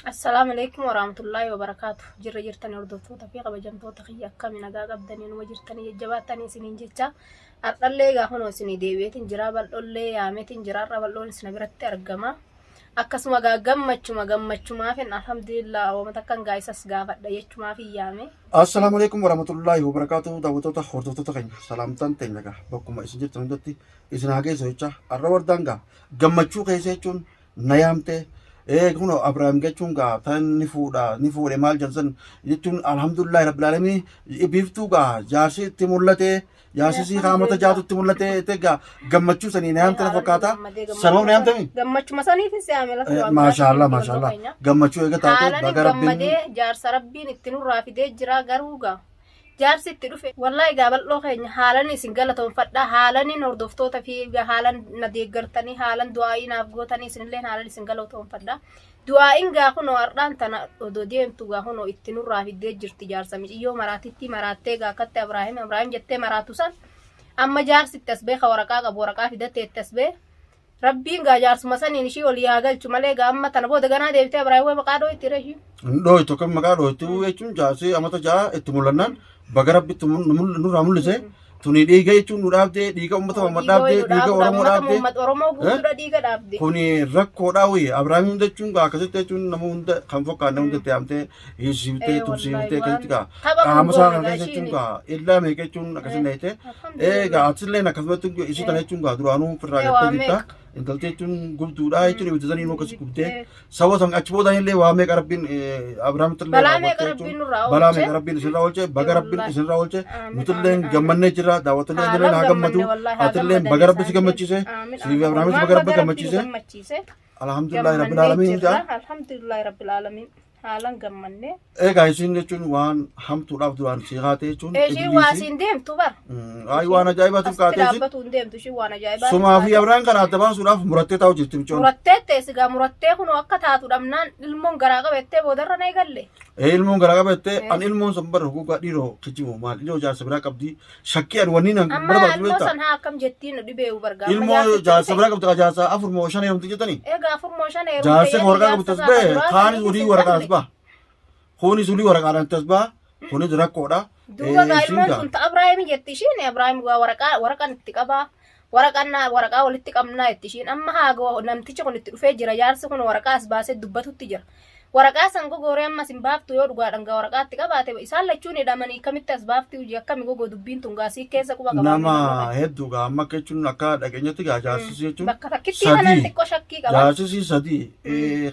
Assalaamu alaikum warahmatullaahi wabarakaatu. Jirra jirtanii hordoftoota fi kabajamtoota kiyya, akkami nagaa qabdanii? Numa jirtanii jajjabaattanii isiniin jecha. Har'allee egaa kunoo isinii deebi'eetiin jira, bal'oollee yaameetiin jira. Har'a bal'oon isin biratti argama. Akkasuma gaa gammachuma gammachumaafin alhamdulillah wama takkan gaa isas gaafadha jechumaaf hin yaame. Assalaamu alaikum warahmatullaahi wabarakaatu. Daawwattoota, hordoftoota keenya, salaamtaan teenya gaa bakkuma isin jirtan hundatti isin haa geessu jecha. Har'a wardaan gaa gammachuu keessa jechuun na yaamte. Ee, kunoo Abrahaam jechuun gaa tan ni fuudha, ni fuudhe maal jedhan jechuun, alhamdulillahi rabbil alamin. Biiftuu gaa jaarsi itti mul'ate, jaarsi sii kaamata jaatu itti mul'ate te gaa gammachuu sanii na yaamte na fakkaata. Sanoo na yaamtami. Gammachuma saniif si yaame lafa waan Maashaallah biraatiif. Maashaallah keenya. Gammachuu eega taate Haalan baga rabbiin gammadee jaarsa rabbiin itti nurraa fidee jira. Garuu gaa jaarsi itti dhufe, wallahi gaa bal'oo keenya haalan isin galatoonfadha. Haalaniin hordoftoota fi haalan na deeggartanii, haalan du'aa'ii naaf gootanii, isinillee haalan isin galatoonfadha. Du'aa'iin gaa kunoo har'aan tana odoo deemtu gaa kunoo itti nurraa fiddee jirti jaarsa miciyyoo maraatittii maraattee gaa akkatti Abraahim Abraahim jettee maraatu san. Amma jaarsi itti as beeka, waraqaa qabu, waraqaa fidattee itti as bee. Rabbiin gaa jaarsuma saniin ishii olii haa galchu malee gaa amma tana booda ganaa deebitee Abrahaam maqaa dhoo itti reeshi. Hin dhooytu, kan maqaa dhooytu jechuun jaarsi amata 6 itti mul'annaan baga rabbi itti nurraa mul'ise. Tuni dhiiga jechuun nu dhaabdee, dhiiga uummata Muhammad dhaabdee, dhiiga Oromoo dhaabdee. Uummata Oromoo guutuudha dhiiga dhaabde. Kuni rakkoodhaa wayii Abrahaam hunda jechuun gaa akkasitti jechuun nama hunda kan fakkaanne hunda itti yaamtee hiisiftee tumsiiftee akkasitti gaa Tapha qaama isaa kun kana keessa jechuun ishiin. gaa illaa meeqa jechuun akkasitti nayite. Egaa atilleen akkasumatti isii tana jechuun gaa duraanuu ofirraa Waa gartee jirta. meeqa. Intalti jechuun gubduudha jechuun ibidda saniin akkas gubdee. Saba san achi booda illee waa meeqa rabbiin Abrahaamitti illee Balaa meeqa raawwattee rabbiin jechuun nurraa balaa oolche. meeqa rabbiin isinirraa oolche, baga rabbiin Wallaahi. isinirraa oolche. Aamin, Nutillee aamin, aamin. gammannee jirra, daawwattoonni Haalaan illee haa gammadu. gammanne, wallaahi haa Atillee gammadan baga rabbi si isaan gammachiise. Aamin, Siif aamin. Abrahaamis Waan baga rabbi baga rabbi nu gammachiise. gammachiise. Alhamdulillahi rabbil Gammannee aalamiin jirra. jaa. Alhamdulillahi rabbil aalamiin. Haalaan gammannee. Egaa isiin jechuun waan hamtuudhaaf duraan si haate jechuun Ishiin waa siin deemtu bar. Ay, waan ajaa'ibaatiif Asitti kaatee isin dhaabbatu hin deemtu ishiin waan ajaa'ibaa. Sumaa fi Abrahaam kana adda baasuudhaaf murattee taa'u jirti micoon. Murattee teessi gaa, murattee kunoo akka taatu dhabnaan ilmoon garaa qabattee boodarra na eegalle. Ee, ilmoon garaa qabattee. An ilmoon sun bara hukuukaa dhiiroo kijimoo maal dhiiroo jaarsa biraa qabdi shakkii an wanni nan Amma barbaadu ilmoo beektaa. san haa akkam jettiin nu dhibeewu bargaa. Amma Ilmoo jaarsitti jaarsa dhufe. biraa qabdi, jaarsa afur moo shan heerumti jettanii. Egaa afur moo shan heerumte. Jaarsa jedhanii waraqaa qabdu jaarsa tas ba'e isaa duraa kaanis saniitis olii hin waraqaan as qabne. ba'a. Kunis olii waraqaadhaan tas ba'a. Kunis rakkoodha. Duuba gaa Isiin ilmoon gaa tun ta Abrahaam jetti ishiin. Abrahaam gaa waraqaa waraqaan itti qabaa, waraqaan waraqaa walitti qabnaa jetti ishiin. Amma haa namtichi kun itti dhufee jira. Jaarsi kun waraqaa as baasee dubbatutti jira. Waraqaa san gogooree ammas hin baaftu. Yoo dhugaadhaan gaa waraqaa itti qabaate isaan lachuun hidhamanii kamitti as baafti? Hojii akkami gogoo dubbiin tun gaa sii keessa quba qabaa. Nama hedduu gaa amma akka jechuun akka dhageenyatti gaa jaarsisi jechuun Bakka takkittii kanaan sadii xiqqoo shakkii qaba. Jaarsisi sadii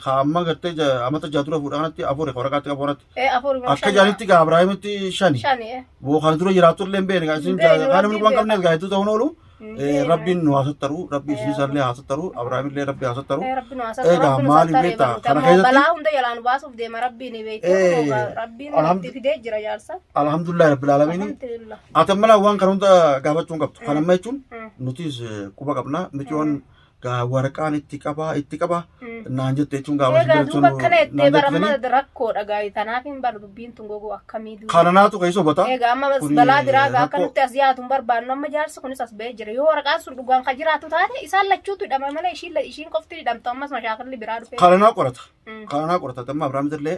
ka amma gartee amata 6 dura fuudha kanatti afur ka waraqaatti qabu kanatti Ee, afur moo akka shan jaanitti gaa Abrahaamitti shani. Shani. Boo kana dura jiraattu illee hin beekne gaa isin Hin beeknu, kaan namni Rabbiin waan qabneef gaa hedduu ta'uun oolu. Hin beeknu. Rabbiin nu haa sattaru, Rabbi isin isallee haa sattaru, Abrahaam illee Rabbi haa sattaru. Rabbi nu haa sattaru, Egaa Rabbi nu maaliif sattaree beektaa baruute. kana Ammoo keessatti balaa hunda jalaa nu baasuuf deema Rabbiin beekte. Rabbiin alhamdu itti fidee jira jaarsa. Alhamdulillahi rabbil aalamiin. Alhamdulillah. Ati amma waan kana hunda gaafachuu hin qabdu. Kana amma jechuun nutis quba qabna. Micoon gaa waraqaan itti qabaa itti qaba naan jette jechuun gaafa Egaa isin duuba akkana jettee naan bara jettanii amma rakkoodha gaa tanaaf hin bar dubbiin tun gogoo akkamii duuba. Kana naatu keessa hubata. Egaa amma Kuni balaa biraa gaa akka rakkoo nutti as dhiyaatu hin barbaannu. Amma jaarsi kunis as ba'ee jira. Yoo waraqaan sun dhugaan kan jiraatu taate isaan lachuutu hidhama malee ishiin qofti hidhamtu, ammas mashaakilli biraa dhufee. Kana naa qorata. Kana naa qorata. Amma Abiraam illee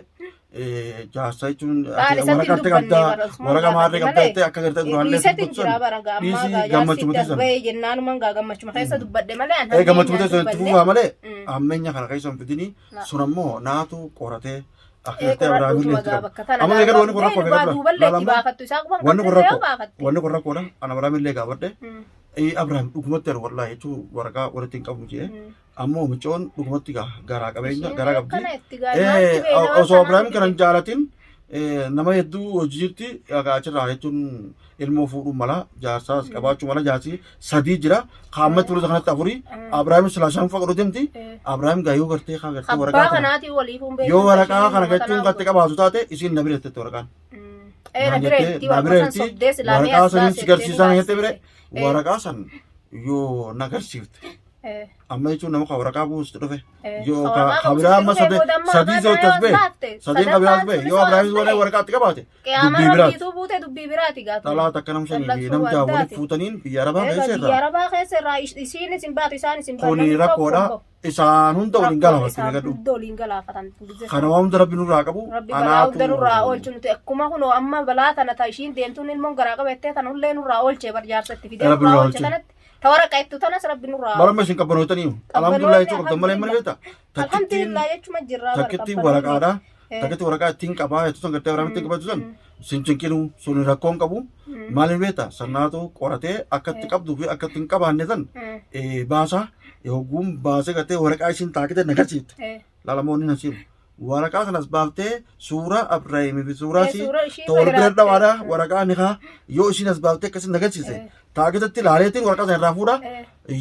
jaarsa jechuun Laal ati isatti hin waraqaa itti dubbanne qabdaa bara osuma waraqaa maarree gaafadhe qabdaa malee. jettee akka gartee duraallee Dhiisetti hin dubbatu jira san bara gaa ammaa dhiisii gaa jaarsi gammachuma itti as teessan. ba'ee jennaanuman gaa gammachuma keessa dubbadhe malee an Ee, gammachuma hammeenya teessan itti dubbanne. fufaa malee hammeenya kana keessa hin fidini. Sun ammoo naatu qoratee akka Ee, gartee Abiraam qoradhuutuma illee itti gaa qabu. bakka tana Amma gaa eegadhu, wanni kun rakkoo duuba eegadhu duuballee laala itti amma baafattu isaa quban wanni kun qabdee yoo rakkoo baafatte. Wanni kun rakkoodha. Ana Abiraam illee gaafadhe. Ee, Abiraam dhugumatti ani wallaahi jechuun waraqaa walitti hin qabnu jee. Ammoo micoon dhugumatti garaa qabeenya Ishiin garaa qabdi. akkana itti gaa maaltu beena waan Osoo kanaa Abiraam kana hin dhibee. jaalatin nama hedduu hojii jirti achirraa jechuun ilmoo fuudhuu mala, jaarsaas qabaachuu mala. Jaarsi sadii jira, kaammatti fuula kanatti afurii, Abiraam silaa shan faqa deemti. Abiraam gaa yoo gartee kaa gartee Abbaa waraqaa kana kanaatiin waliif hin beeknu. yoo waraqaa kana jechuun gatti qabaatu taate isiin na bira jettee waraqaan. Ee, na Naan bira jettee itti na waraqaa bira san jetti sobdee silaamee waraqaa as saniin si baasee garsiisaa naan jettee bire Eh. waraqaa san yoo na garsiifte. Amma jechuun nama kan waraqaa buustu dhufe. Yoo Ka ka waraqaa ka biraa amma buustu dhufee booda amma sadii waraqaa sochos yoo bee baafte, sadeen ka biraas sadaffaan bee sunis yoo yoo Abrahamis as warra ba'e, waraqaatti qabaate Qiyaamaa dubbii biraati. rabbiituu buute dubbii biraati gaatu. Xalaa takka nam shanii fi Dallansuu nam jaha walitti addaati. fuutaniin biyya arabaa Egaa keessa biyya irraa. arabaa keessa irraa isiinis hin baatu isaanis hin baatu. Kuni Namni tokko rakkoodha. hin bahu. Isaan hunda waliin Rakkoon galaafatti isaan beekadhu. hunda waliin galaafatan. Kana waan hunda rabbi nurraa qabu. Rabbi balaa hunda nurraa oolchu nuti akkuma kunoo amma balaa tana ta ishiin deemtuun ilmoon garaa qabattee tan hullee nurraa oolchee bar jaarsa itti fidee Rabbi nurraa nurraa oolche oolche. tanatti ta waraqa ittu tanas rabbi nurraa Bara amma isin qabbanootanii alhamdulillah jechuu qabdan malee mana beektaa. Takkittiin Alhamdulillah jechuma jirraa bar takkittiin qabbanoonni. waraqaadha. Takkittiin waraqaa ittiin qabaa jettu san gartee Abrahaam ittiin qabatu san sin cinqinu sun rakkoon qabu. Maaliif beektaa sannaatu qoratee akka itti qabduu fi akka itti hin qabaanne san baasa hogguun baasee gartee waraqaa isin taakite nagarsiifte. Laalamoonni nasiibu. Waraqaa sanas baaftee suuraa Abrahaamii fi suuraa Eh, isii suuraa ishii ta wal bira fayyadatte. dhawaadha waraqaa ni kaa yoo isiin as baaftee akkasiin nagarsiise taakitatti ilaaleetiin waraqaa sana irraa fuudha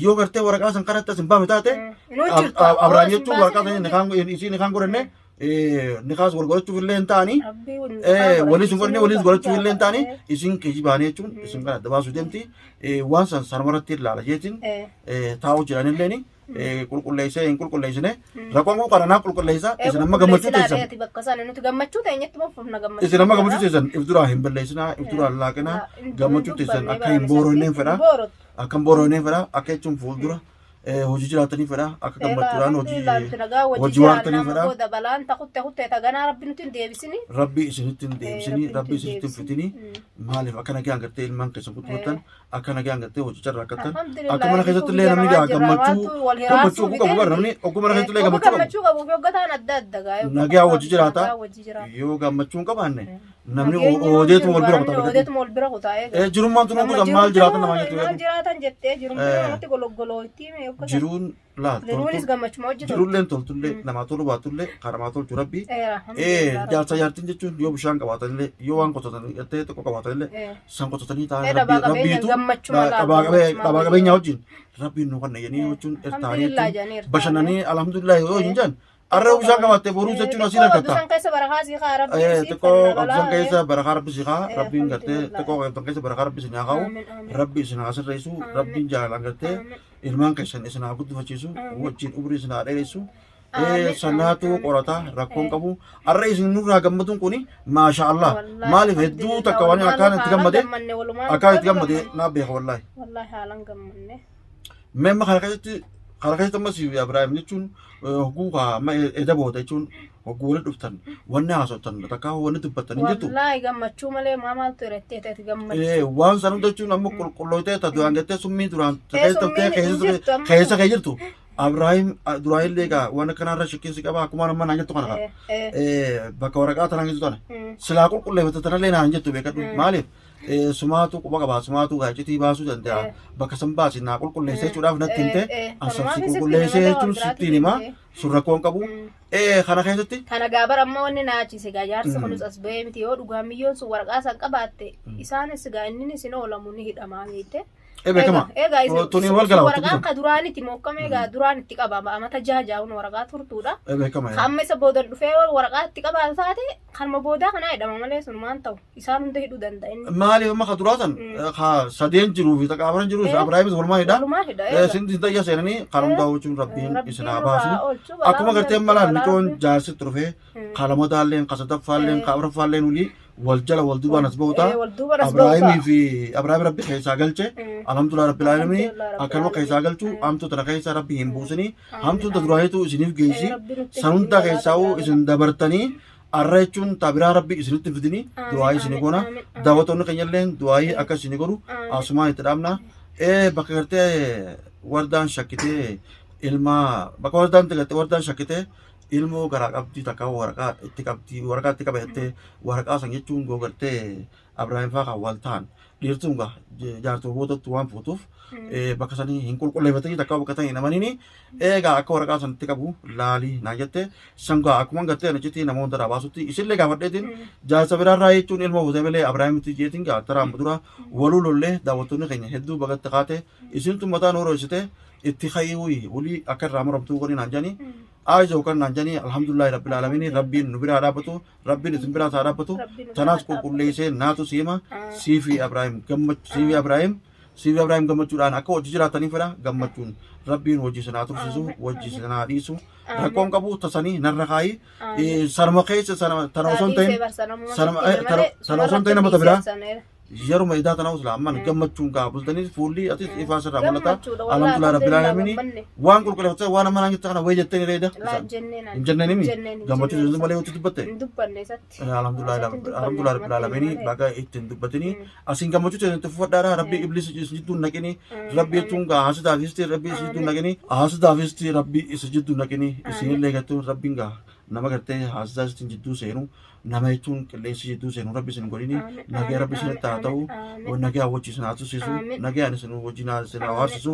yoo gartee waraqaa san karatti as hin baafne taate Inuu jirtu. Abrahaam Yoo jechuun isin waraqaa baasin sana nikaan isii nikaan godhanne nikaas wal godhachuuf illee hin ta'anii Rabbii wal nikaa waliis hin godhanne waliis godhachuuf illee hin ta'anii Eh, isin kijibaanii jechuun isin kana adda baasuu deemti waan san sanumarratti ilaala jeetiin taa'u jiranilleen qulqulleessee hin qulqulleessine rakkoon kun kana naa qulqulleessa isin amma gammachuu teessan Silaa bakka sana nuti gammachuu teenyetti mofufna gammachuu. isin amma gammachuu teessan if duraa hin balleessinaa if duraa hin laaqinaa gammachuu teessan akka hin booroonneen fedha akka hin booroonneen fedha akka jechuun fuuldura hojii jiraatanii fedha akka gammachuudhaan hojii hojii waartanii fedha Booda balaan ta kutte kutte ta ganaa rabbi nuti hin deebisini. Rabbi isinitti hin deebisini Rabbi rabbi nutti hin isinitti hin fitini maaliif akka nagaan gartee ilmaan keessan guddifattan akka nagaan gartee hojicharra rakkattan Alhamdulillah, akka mana keessatti illee namni biyya gaa namaa jira, gammachuu maaltu wal gammachuu hiraasuu oguu qabu bara namni oguu mana keessatti illee Oguu gammachuu qabu gammachuu qabu fi hoggataan adda adda gaa. Nagaa wajji jiraata. Nagaa wajji jiraata. Yoo gammachuu hin qabaanne namni Nageenyi oodeetuma wal bira namni kutaa. Oodeetuma wal bira kutaa eega. Jirummaan tun Amma oguu maal jiraatan namaa maal jettu jiraatan jettee jirumti namatti gologoloo itti hime hoggataan. Jiruun laa Jiruunis gammachuma hojjetu. Jirulleen toltullee namaa tolu baatullee kan namaa tolchu rabbi. Eera, alhamdulillah. Jaarsa jaartiin jechuun yoo bishaan qabaatanillee yoo waan qotatan gartee xiqqoo qabaatanillee san qotatanii taa'an Dhabaa rabbii qabeenya rabbiitu gammachuma laal, dhabaa gammachuma dhabaa wajjin. qabeenyaa wajjin rabbiin nu kanna jedhanii jechuun irtaanii Alhamdulillah jechuun jedhanii irtaanii. bashannanii alhamdulillah yoo hin jedhan arra bishaan qabaatte boruu jechuun asii Xiqqoo rakkatta. qabdu san keessa barakaa sii kaa rabbiin siif Xiqqoo kenna qabdu san balaa. keessa barakaa rabbi si kaa rabbiin gartee Alhamdulillah. xiqqoo qabdu san keessa barakaa rabbi si haa kaa'u Aamin, aamin. rabbi isin haa sirreessu rabbiin jaalalaan gartee ilmaan keessan isin haa guddifachiisu wajjin umrii isin haa dheeressu. Sanaatu qorata rakkoon qabu har'a isin nurraa gammaduun kuni maasha Allah Wallaahi, maaliif hedduu takka waan alhamdulillah, akkaan itti haalaan gammade gammanne, walumaan akkaan itti baga gammade gammanne. naa beeka wallaahi. Wallaahi haalaan gammanne. Mee amma kana keessatti ammas Ibraahim jechuun hogguu kaa amma eda booda jechuun hogguu walitti dhuftan wanni haasoftan takkaa wanni dubbattan hin jirtu. Wallaahi gammachuu malee maa maaltu irratti ta'e gammachuu. Waan san hunda jechuun amma qulqullooytee ta duraan jettee summii duraan keessa turtee Summiin hin keessa jirtu amma. keessa kee jirtu. Ibraahim duraan illee egaa waan akkanaarra shakkiin si qaba akkuma amma naan jettu kana kaa. Bakka waraqaa tanaan jettu tana. Silaa qulqulleeffate tanallee naan jettu beekadhu. Maaliif? Sumaatu quba qaba sumaatu gaaccitii baasuu danda'a. Bakka san baasi naa qulqulleessee jechuudhaaf natti himte. Kanumaaf Ansan si sitti qulqulleessee hime malee jechuun waan sittiin biraatiin hima. himte. Sun rakkoon qabu. Kana keessatti Kana gaabar amma wanni na achise gaa jaarsi kunis as bahee miti yoo dhugaa miyyoon sun waraqaa san qabaatte isaanis gaa inninis hin oolamu ni hidhamaa beekte. Beekama. Egaa isin Tuni wal galaa waraqaan ka duraaniti mokkame egaa duraan itti qaba amata jaha jahuun waraqaa turtuudha. Beekama. Ka amma isa boodan dhufee waraqaa itti qabaatu taate kanuma boodaa kanaa hidhama malee sun maan ta'u isaan hunda hidhuu danda'a inni. Maaliif amma ka duraa san ka sadeen jiruu fi takka afran jiruu Abrahaamis walumaa hidha. Walumaa hidha egaa. Sinti tayya seenanii kan hundaa jechuun rabbiin Rabbiin isin haa nurraa baasu. oolchu, balaa Akkuma gartee hunda malaan balaa micoon hunda. jaarsi dhufee ka lamataalleen ka sadaffaalleen ka afuraffaalleen olii wal jala wal duubaan as bahuta. Wal duubaan as bahuta. Abrahaamii fi Abrahaam rabbi keessaa galche. Alhamdulillah rabbil aalamiin Alhamdulillah rabbil akkanuma keessaa galchu hamtuu tana keessa rabbi hin buusini. Hamtuun ta duraaniitu isiniif geessi. Rabbi nutti San hunda hin keessaa'uu isin dabartanii arra jechuun ta biraa rabbi isinitti hin fidini du'aayii isinii goona. Daawwattoonni keenyalleen du'aayii akka isinii godhu asumaan itti dhaabna. Bakka gartee wardaan shakkitee ilma bakka wardaan gartee wardaan shakkitee ilmoo garaa qabdii takka waraqaa itti qabdii waraqaa itti qaba jettee waraqaa san jechuun goo gartee Abrahaam faa kan wal ta'an dhiirtuun gaa jaartuu boodatti waan fuutuuf bakka sanii hin qulqulleeffatanii takka bakka sanii hin amanini eegaa akka waraqaa san itti qabu laalii naan jette san gaa akkuma gartee achitti namoota irraa baasutti isillee gaafadheetiin jaarsa biraarraa jechuun ilmoo fuutee malee Abrahaamitti jeetiin gaa taraan dura waluu lollee daawwattoonni keenya hedduu bagatti kaate isintu mataan horoysite itti ka'ii wulii akka irraa muramtuu godhi naan jedhanii Aayizoo kan naan jedhanii alhamdulillahi rabbil aalamiin rabbiin nu biraa dhaabbatu rabbiin isin biraa haa dhaabbatu Rabbiin nu tanaas biraa qulqulleessee naatu siima siifi Abrahaam gammachuu siifi Abrahaam Siifi Abrahaam gammachuudhaan akka hojii jiraatanii fedha gammachuun rabbiin hojii isin haa tursiisu hojii isin haa dhiisu rakkoon qabu tasanii narra kaayi sanuma keessa tana osoo hin ta'in tana osoo hin ta'in namoota biraa yeruma idaa tana usla amman gammachuun gaa bultanii fuulli atis ifaa sirraa mul'ata alhamdulillah rabbil alamin waan qulqulleeffate waan amma naan jette kana wayii jettee ni reeda hin jenneen himi gammachuu isin malee watti dubbatte Hin dubbanne isatti. Alhamdulillah alhamdulillah rabbil alamin baga ittiin dubbatini asiin gammachuu teessan itti fufadhaadha rabbi iblis isin jidduu hin naqini rabbi jechuun gaa hasidaa fi histi rabbi isin jidduu hin naqini hasidaa fi histi rabbi isin jidduu hin naqini isinillee gartuu rabbiin gaa nama gartee hasidaa isin jidduu seenu nama jechuun qilleensi jidduu seenu rabbi isin godhini nagaya rabbi isinitti haa ta'u nagaya wajji isin haa tursiisu nagayaan isin wajjin isin haa haarsisu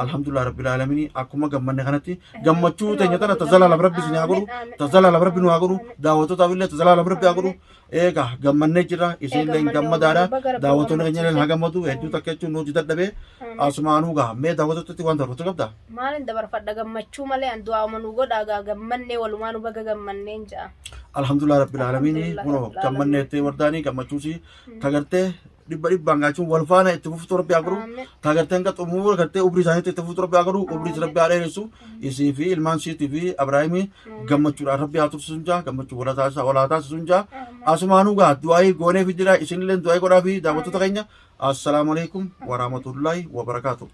alhamdulillah rabbil alamin akkuma gammanne kanatti gammachuu teenya tana tazalaalam rabbi isin haa godhu tazalaalam rabbi nu haa godhu daawwattootaaf illee tazalaalam rabbi haa godhu eegaa gammannee jirra isinillee hin gammadaadha daawwattoonni keenya illee haa gammadu hedduu takka jechuun nu hojii dadhabee asumaanuu gaa mee daawwattootatti waan dabarfatu qabda Maalin dabarfadha gammachuu malee an du'aama nu godhaa gaa gammannee walumaa nu baga gammanneen ja'a. Alhamdulillah rabbil alamin Alhamdulillah kunoo rabbil gammannee alamin. itti wardaanii gammachuusi tagartee dhibba dhibbaan gaachuun wal faana itti fuftu rabbi haa godhu Aamin. tagartee hanga xumura gartee umrii isaaniitti itti fuftu rabbi haa godhu umrii rabbi haa dheeressu isii fi ilmaan isiitii fi Abrahaimii gammachuudhaan rabbi haa tursiisu jaa gammachuu wala taasisa wala taasisu jaa asumaanuu gaa du'aayii goonee fi jira isinillee du'aayii godhaa fi daawwattoota keenya assalaamu alaikum warahmatullaahi wabarakaatu.